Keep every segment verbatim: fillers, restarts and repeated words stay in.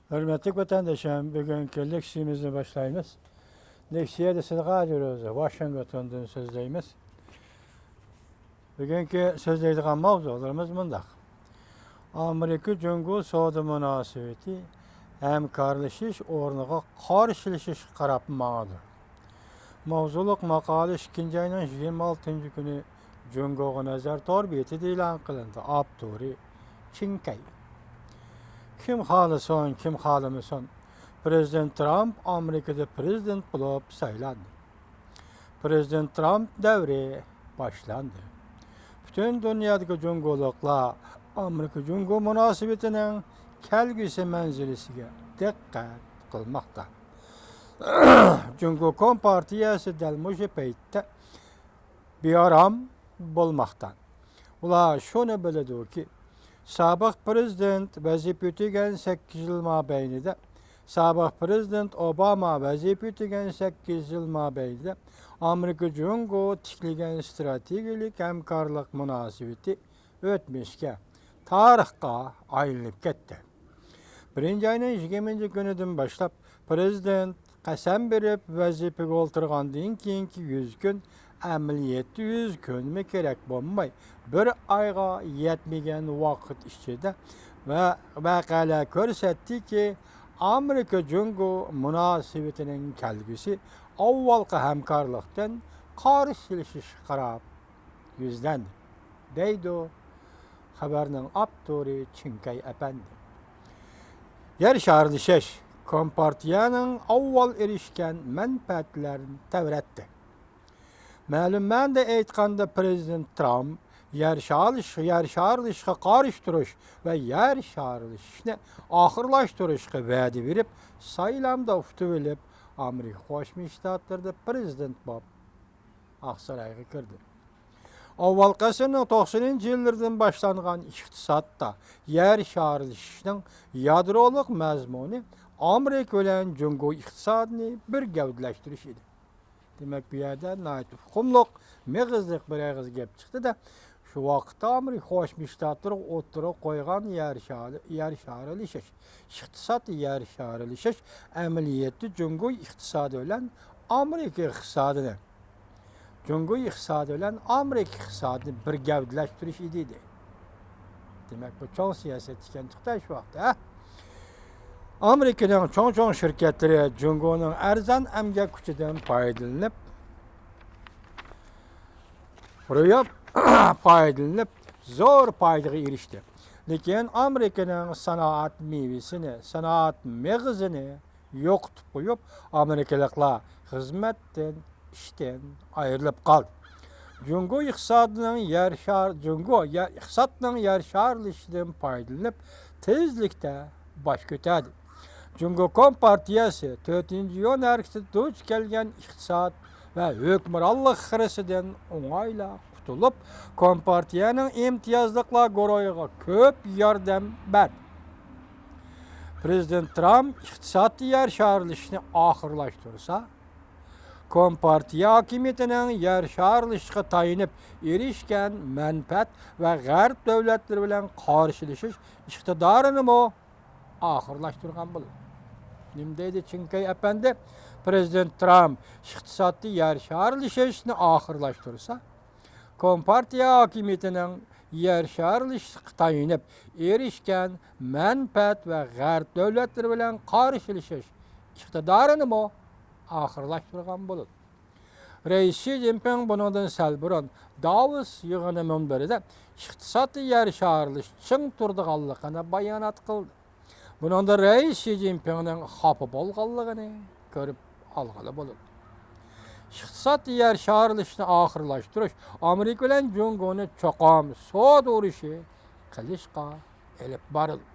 ھۆرمەتلىك ۋەتەندىشىم، بۈگۈنكى لېكسىيىمىزنى باشلايمىز. لېكسىيەدە سىزگە ھازىر ئۆزى ۋاشىنگتوندىن سۆزلەيمىز. بۈگۈنكى سۆزلەيدىغان ماۋزۇلىرىمىز مۇنداق. ئامېرىكا جۇڭگو سودا مۇناسىۋىتى ھەمكارلىشىش ئورنىغا قارشىلىشىشقا قاراپ ماڭىدۇ. ماۋزۇلۇق ماقالە ئىككىنچى ئاينىڭ يىگىرمە ئالتىنچى كۈنى جۇڭگوغا نەزەر تور بېتىدە ئېلان قىلىندى. ئاپتورى چىڭ كەي. كىم خالىسۇن، كىم خالىمىسۇن، پىرېزىدېنت ترامپ ئامېرىكىدا پىرېزىدېنت بولۇپ سايلاندى. پىرېزىدېنت ترامپ دەۋرى باشلاندى. پۈتۈن دۇنيادىكى جۇڭگولۇقلار ئامېرىكا جۇڭگو مۇناسىۋىتىنىڭ كەلگۈسى مەنزىرىسىگە دىققەت قىلماقتا. جۇڭگو كومپارتىيەسى دەل مۇشۇ پەيتتە بىئارام بولماقتا. ئۇلار شۇنى بىلىدۇكى، سابىق پىرېزىدېنت ۋەزىپە ئۆتىگەن سەككىز يىل مابەينىدە، سابىق پىرېزىدېنت ئوباما ۋەزىپە ئۆتىگەن سەككىز يىل مابەينىدە ئامېرىكا جۇڭگو تىكلىگەن ئىستراتېگىيەلىك ھەمكارلىق مۇناسىۋىتى ئۆتمۈشكە، تارىخقا ئايلىنىپ كەتتى. بىرىنچى ئاينىڭ يىگىرمىنچى كۈنىدىن باشلاپ پىرېزىدېنت قەسەم بېرىپ ۋەزىپىگە ئولتۇرغاندىن كېيىنكى يۈز كۈن، ئەمەلىيەتتە يۈز كۈنمۇ كېرەك بولماي، بىر ئايغا يەتمىگەن ۋاقىت ئىچىدە ۋە ۋەقەلەر كۆرسەتتىكى، ئامېرىكا جۇڭگو مۇناسىۋىتىنىڭ كەلگۈسى ئاۋۋالقى ھەمكارلىقتىن قارشىلىشىشقا قاراپ يۈزلەندى، دەيدۇ خەۋەرنىڭ ئاپتورى چىڭكەي ئەپەندى. يەر شارلىشىش كومپارتىيەنىڭ ئاۋۋال ئېرىشكەن مەنپەئەتلىرىنى تەۋرەتتى. مەلۇم مەنىدە ئېيتقاندا، پىرېزىدېنت ترامپ يەر شارلىش-، يەر شارلىشىشقا قارشى تۇرۇش ۋە يەر شارلىشىشنى ئاخىرلاشتۇرۇشقا ۋەدە بېرىپ، سايلامدا ئۇتۇۋېلىپ، ئامېرىكا قوشما شتاتلىرىدا پىرېزىدېنت بولۇپ، ئاقسارايغا كىردى. ئاۋۋالقى ئەسىرنىڭ توقسىنىنچى يىللىرىدىن باشلانغان ئىقتىسادتا يەر شارلىشىشنىڭ يادرولۇق مەزمۇنى ئامېرىكا بىلەن جۇڭگو ئىقتىسادىنى بىر گەۋدىلەشتۈرۈش ئىدى. دېمەك، بۇ يەردە ناھايىتى ئۇقۇملۇق، مېغىزلىق بىر ئېغىز گەپ چىقتى-دە، شۇ ۋاقىتتا ئامېرىكا قوشما شتاتلىرى ئوتتۇرىغا قويغان يەر شارى-، يەر شارلىشىش، ئىقتىساد يەر شارلىشىش ئەمەلىيەتتە جۇڭگو ئىقتىسادى بىلەن ئامېرىكا ئىقتىسادىنى، جۇڭگو ئىقتىسادى بىلەن ئامېرىكا ئىقتىسادىنى بىر گەۋدىلەشتۈرۈش ئىدى، دېدى. دېمەك، بۇ چوڭ سىياسەت ئىكەن، توختاش ۋاقتى، ھە؟ ئامېرىكىنىڭ چوڭ-چوڭ شىركەتلىرى جۇڭگونىڭ ئەرزان ئەمگەك كۈچىدىن پايدىلىنىپ، رۇياپ پايدىلىنىپ، زور پايدىغا ئېرىشتى. لېكىن ئامېرىكىنىڭ سانائەت مېۋىسىنى، سانائەت مېغىزىنى يوقىتىپ قويۇپ، ئامېرىكىلىقلار خىزمەتتىن، ئىشتىن ئايرىلىپ قالدى. جۇڭگو ئىقتىسادىنىڭ يەر شار-، جۇڭگو يە-، ئىقتىسادنىڭ يەر شارلىشىشىدىن پايدىلىنىپ، تېزلىكتە باش كۆتەردى. جۇڭگو كومپارتىيەسى تۆتىنچى يۈەن ھەرىكىتىدە دۇچ كەلگەن ئىقتىساد ۋە ھۆكۈمرانلىق خىرىسىدىن ئوڭايلا قۇتۇلۇپ، كومپارتىيەنىڭ ئىمتىيازلىقلار گۇرۇھىغا كۆپ ياردەم بەردى. پىرېزىدېنت ترامپ ئىقتىسادتا يەر شارلىشىشنى ئاخىرلاشتۇرسا، كومپارتىيە ھاكىمىيىتىنىڭ يەر شارلىشىشقا تايىنىپ ئېرىشكەن مەنپەئەت ۋە غەرب دۆلەتلىرى بىلەن قارشىلىشىش ئىقتىدارىنىمۇ ئاخىرلاشتۇرغان بولىدۇ. نېمە دەيدۇ چىڭكەي ئەپەندى؟ پىرېزىدېنت ترامپ ئىقتىسادتا يەر شارلىشىشنى ئاخىرلاشتۇرسا، كومپارتىيە ھاكىمىيىتىنىڭ يەر شارلىشىشقا تايىنىپ ئېرىشكەن مەنپەئەت ۋە غەرب دۆلەتلىرى بىلەن قارشىلىشىش ئىقتىدارىنىمۇ ئاخىرلاشتۇرغان بولىدۇ. رەئىس شى جىنپىڭ بۇنىڭدىن سەل بۇرۇن داۋوس يىغىنى مۇنبىرىدە ئىقتىسادتا يەر شارلىشىش چىڭ تۇرىدىغانلىقىنى بايانات قىلدى. بۇنىڭدا رەئىس شى جىنپىڭنىڭ خاپا بولغانلىقىنى كۆرۈپ ئالغىلى بولىدۇ. ئىقتىسادتا يەر شارلىشىشنى ئاخىرلاشتۇرۇش ئامېرىكا بىلەن جۇڭگونى چوقۇم سودا ئۇرۇشى قىلىشقا ئېلىپ بارىدۇ.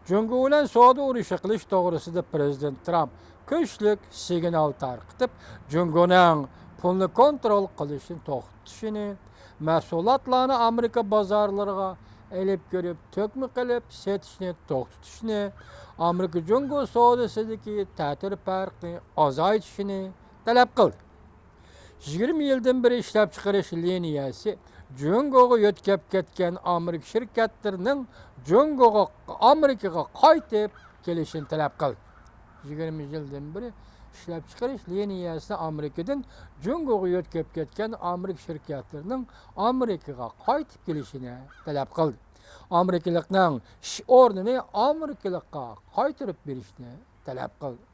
جۇڭگو بىلەن سودا ئۇرۇشى قىلىش توغرىسىدا پىرېزىدېنت ترامپ كۈچلۈك سىگنال تارقىتىپ، جۇڭگونىڭ پۇلنى كونترول قىلىشنى توختىتىشىنى، مەھسۇلاتلارنى ئامېرىكا بازارلىرىغا ئېلىپ كىرىپ، تۆكمە قىلىپ سېتىشنى توختىتىشنى، ئامېرىكا جۇڭگو سودىسىدىكى تەتۈر پەرقنى ئازايتىشىنى تەلەپ قىلدى. يىگىرمە يىلدىن بېرى ئىشلەپچىقىرىش لىنىيەسى جۇڭگوغا يۆتكەپ كەتكەن ئامېرىكا شىركەتلىرىنىڭ جۇڭگوغا، ئامېرىكىغا قايتىپ كېلىشىنى تەلەپ قىلدى. يىگىرمە يىلدىن بېرى ئىشلەپچىقىرىش لىنىيەسىنى ئامېرىكىدىن جۇڭگوغا يۆتكەپ كەتكەن ئامېرىكا شىركەتلىرىنىڭ ئامېرىكىغا قايتىپ كېلىشىنى تەلەپ قىلدى. ئامېرىكىلىقنىڭ ئىش ئورنىنى ئامېرىكىلىققا قايتۇرۇپ بېرىشنى تەلەپ قىلدى.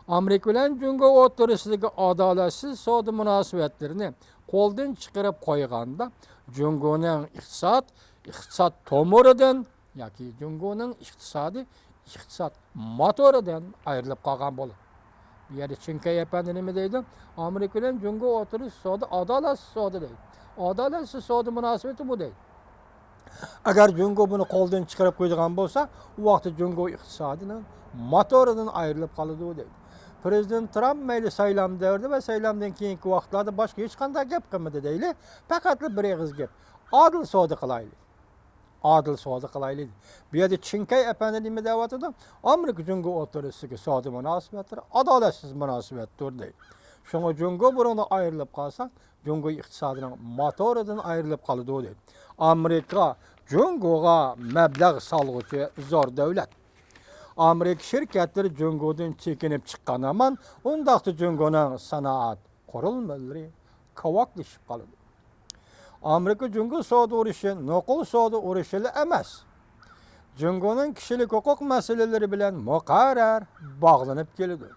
ئامېرىكا بىلەن جۇڭگو ئوتتۇرىسىدىكى ئادالەتسىز سودا مۇناسىۋەتلىرىنى قولدىن چىقىرىپ قويغاندا، جۇڭگونىڭ ئىقتىساد، ئىقتىساد تومۇرىدىن ياكى جۇڭگونىڭ ئىقتىسادى، ئىقتىساد موتورىدىن ئايرىلىپ قالغان بولىدۇ. بۇ يەردە چىڭكەي ئەپەندى نېمە دەيدۇ؟ ئامېرىكا بىلەن جۇڭگو ئوتتۇرىسى سودا ئادالەتسىز سودا دەيدۇ. ئادالەتسىز سودا مۇناسىۋىتى بۇ دەيدۇ. ئەگەر جۇڭگو بۇنى قولدىن چىقىرىپ قويىدىغان بولسا، ئۇ ۋاقىتتا جۇڭگو ئىقتىسادىنىڭ موتورىدىن ئايرىلىپ قالىدۇ دەيدۇ. پىرېزىدېنت ترامپ مەيلى سايلام دەۋرىدە ۋە سايلامدىن كېيىنكى ۋاقىتلاردا باشقا ھېچقانداق گەپ قىلمىدى دەيلى، پەقەتلا بىر ئېغىز گەپ، ئادىل سودا قىلايلى. ئادىل سودا قىلايلى. بۇ يەردە چىڭكەي ئەپەندى نېمە دەۋاتىدۇ؟ ئامېرىكا جۇڭگو ئوتتۇرىسىدىكى سودا مۇناسىۋەتلىرى ئادالەتسىز مۇناسىۋەتتۇر دەيدۇ. شۇڭا جۇڭگو بۇنىڭدىن ئايرىلىپ قالسا، جۇڭگو ئىقتىسادىنىڭ موتورىدىن ئايرىلىپ قالىدۇ دەيدۇ. ئامېرىكا جۇڭگوغا مەبلەغ سالغۇچى زور دۆلەت. ئامېرىكا شىركەتلىرى جۇڭگودىن چېكىنىپ چىققان ھامان، ئۇنداقتا جۇڭگونىڭ سانائەت قۇرۇلمىلىرى كاۋاكلىشىپ قالىدۇ. ئامېرىكا جۇڭگو سودا ئۇرۇشى نوقۇل سودا ئۇرۇشىلا ئەمەس، جۇڭگونىڭ كىشىلىك ھوقۇق مەسىلىلىرى بىلەن مۇقەررەر باغلىنىپ كېلىدۇ.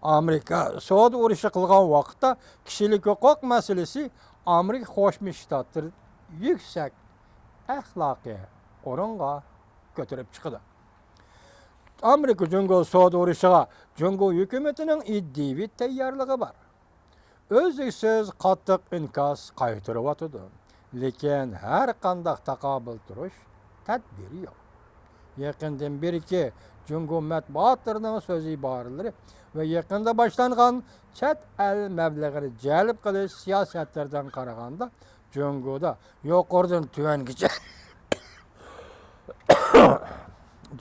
ئامېرىكا سودا ئۇرۇشى قىلغان ۋاقىتتا كىشىلىك ھوقۇق مەسىلىسى ئامېرىكا قوشما شتاتلىرىدا يۈكسەك ئەخلاقىي ئورۇنغا كۆتۈرۈپ چىقىدۇ. ئامېرىكا جۇڭگو سودا ئۇرۇشىغا جۇڭگو ھۆكۈمىتىنىڭ ئىدىيىۋى تەييارلىقى بار. ئۈزلۈكسىز قاتتىق ئىنكاس قايتۇرۇۋاتىدۇ. لېكىن ھەر قانداق تاقابىل تۇرۇش تەدبىرى يوق. يېقىندىن بېرىكى جۇڭگو مەتبۇئاتلىرىنىڭ سۆز ئىبارىلىرى ۋە يېقىندا باشلانغان چەت ئەل مەبلىغىنى جەلپ قىلىش سىياسەتلىرىدىن قارىغاندا، جۇڭگودا يۇقىرىدىن تۆۋەنگىچە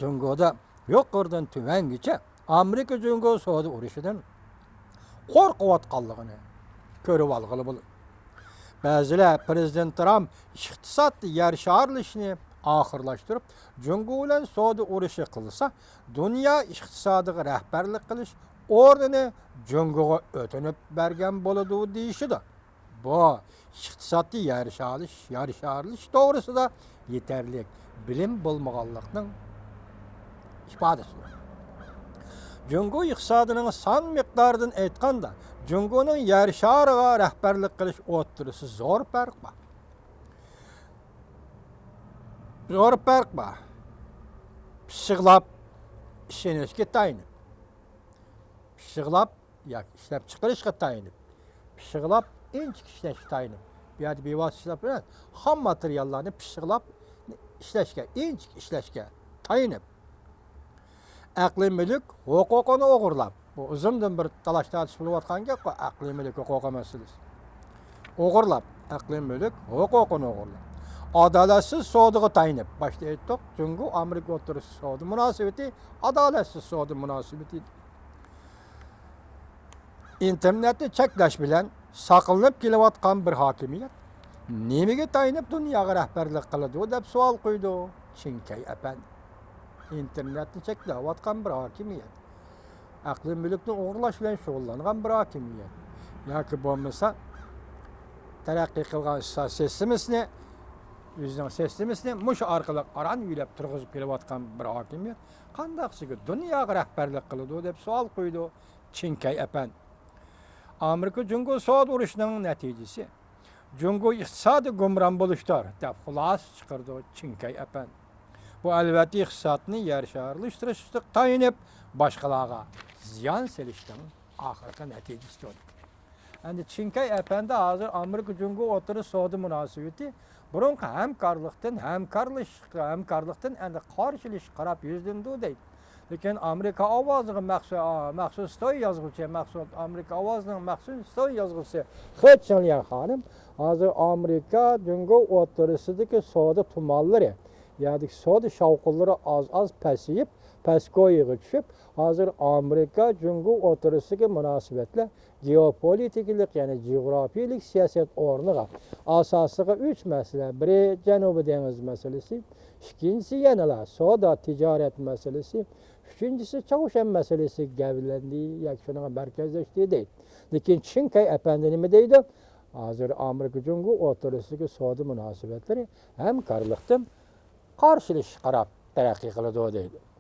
جۇڭگودا يۇقىرىدىن تۆۋەنگىچە ئامېرىكا جۇڭگو سودا ئۇرۇشىدىن قورقۇۋاتقانلىقىنى كۆرۈۋالغىلى بولىدۇ. بەزىلەر پىرېزىدېنت ترامپ ئىقتىسادتا يەر شارلىشىشنى ئاخىرلاشتۇرۇپ، جۇڭگو بىلەن سودا ئۇرۇشى قىلسا، دۇنيا ئىقتىسادىغا رەھبەرلىك قىلىش ئورنىنى جۇڭگوغا ئۆتۈنۈپ بەرگەن بولىدۇ دېيىشىدۇ. بۇ ئىقتىسادتا يەر شارلىشىش، يەر شارلىشىش توغرىسىدا يېتەرلىك بىلىم بولمىغانلىقنىڭ ئىپادىسىدۇر. جۇڭگو ئىقتىسادىنىڭ سان مىقدارىدىن ئېيتقاندا، جۇڭگونىڭ يەر شارىغا رەھبەرلىك قىلىش ئوتتۇرىسى زور پەرق بار. زور پەرق بار. پىششىقلاپ ئىشلىنىشكە تايىنىپ، پىششىقلاپ ياكى ئىشلەپچىقىرىشقا تايىنىپ، پىششىقلاپ ئىنچىكە ئىشلەشكە تايىنىپ، بۇ يەردە بىۋاسىتە ئىشلەپ، خام ماتېرىياللارنى پىششىقلاپ ئىشلەشكە، ئىنچىكە ئىشلەشكە تايىنىپ، ئەقلىي مۈلۈك ھوقۇقىنى ئوغرىلاپ، بۇ ئۇزۇندىن بىر تالاش-تارتىش بولۇۋاتقان گەپقۇ، ئەقلىي مۈلۈك ھوقۇقى مەسىلىسى. ئوغرىلاپ، ئەقلىي مۈلۈك ھوقۇقىنى ئوغرىلاپ، ئادالەتسىز سودىغا تايىنىپ، باشتا ئېيتتۇق، جۇڭگو ئامېرىكا ئوتتۇرىسىدا سودا مۇناسىۋىتى ئادالەتسىز سودا مۇناسىۋىتى. ئىنتېرنېتنى چەكلەش بىلەن ساقلىنىپ كېلىۋاتقان بىر ھاكىمىيەت نېمىگە تايىنىپ دۇنياغا رەھبەرلىك قىلىدۇ دەپ سوئال قويىدۇ چىڭكەي ئەپەندى. ئىنتېرنېتنى چەكلەۋاتقان بىر ھاكىمىيەت، ئەقلىي مۈلۈكنى ئوغرىلاش بىلەن شۇغۇللانغان بىر ھاكىمىيەت ياكى بولمىسا تەرەققىي قىلغان سا-، سىستېمىسىنى، ئۆزىنىڭ سىستېمىسىنى مۇشۇ ئارقىلىق ئاران يۆلەپ تۇرغۇزۇپ كېلىۋاتقان بىر ھاكىمىيەت قانداقسىگە دۇنياغا رەھبەرلىك قىلىدۇ دەپ سوئال قويىدۇ چىڭكەي ئەپەندى. ئامېرىكا جۇڭگو سودا ئۇرۇشىنىڭ نەتىجىسى جۇڭگو ئىقتىسادى گۇمران بولۇشتۇر دەپ خۇلاسە چىقىرىدۇ چىڭكەي ئەپەندى. بۇ ئەلۋەتتە ئىقتىسادنى يەر شارلاشتۇرۇشقا تايىنىپ باشقىلارغا زىيان سېلىشنىڭ ئاخىرقى نەتىجىسىدۇر. ئەمدى چىڭكەي ئەپەندى ھازىر ئامېرىكا جۇڭگو ئوتتۇرا سودا مۇناسىۋىتى بۇرۇنقى ھەمكارلىقتىن، ھەمكارلىشىش، ھەمكارلىقتىن ئەمدى قارشىلىشىشقا قاراپ يۈزلىنىدۇ دەيدۇ. لېكىن ئامېرىكا ئاۋازىغا مەخسۇ-، مەخسۇس توي يازغۇچى، مەخسۇس ئامېرىكا ئاۋازىنىڭ مەخسۇس توي يازغۇچىسى خې چىڭليەن خانىم ھازىر ئامېرىكا جۇڭگو ئوتتۇرىسىدىكى سودا تۇمانلىرى يەردىكى سودا شاۋقۇنلىرى ئاز-ئاز پەسىيىپ، پەسكويىغا چۈشۈپ، ھازىر ئامېرىكا جۇڭگو ئوتتۇرىسىدىكى مۇناسىۋەتلەر گېئوپولىتىكىلىق، يەنى جۇغراپىيىلىك سىياسەت ئورنىغا ئاساسلىقى ئۈچ مەسىلە، بىرى جەنۇبىي دېڭىز مەسىلىسى، ئىككىنچىسى يەنىلا سودا تىجارەت مەسىلىسى، ئۈچىنچىسى چاۋشيەن مەسىلىسى گەۋدىلەندى ياكى شۇنىڭغا مەركەزلەشتى دەيدۇ. لېكىن چىڭ كەي ئەپەندى نېمە دەيدۇ؟ ھازىر ئامېرىكا جۇڭگو ئوتتۇرىسىدىكى سودا مۇناسىۋەتلىرى ھەمكارلىقتىن قارشىلىشىشقا قاراپ تەرەققىي قىلىدۇ دەيدۇ.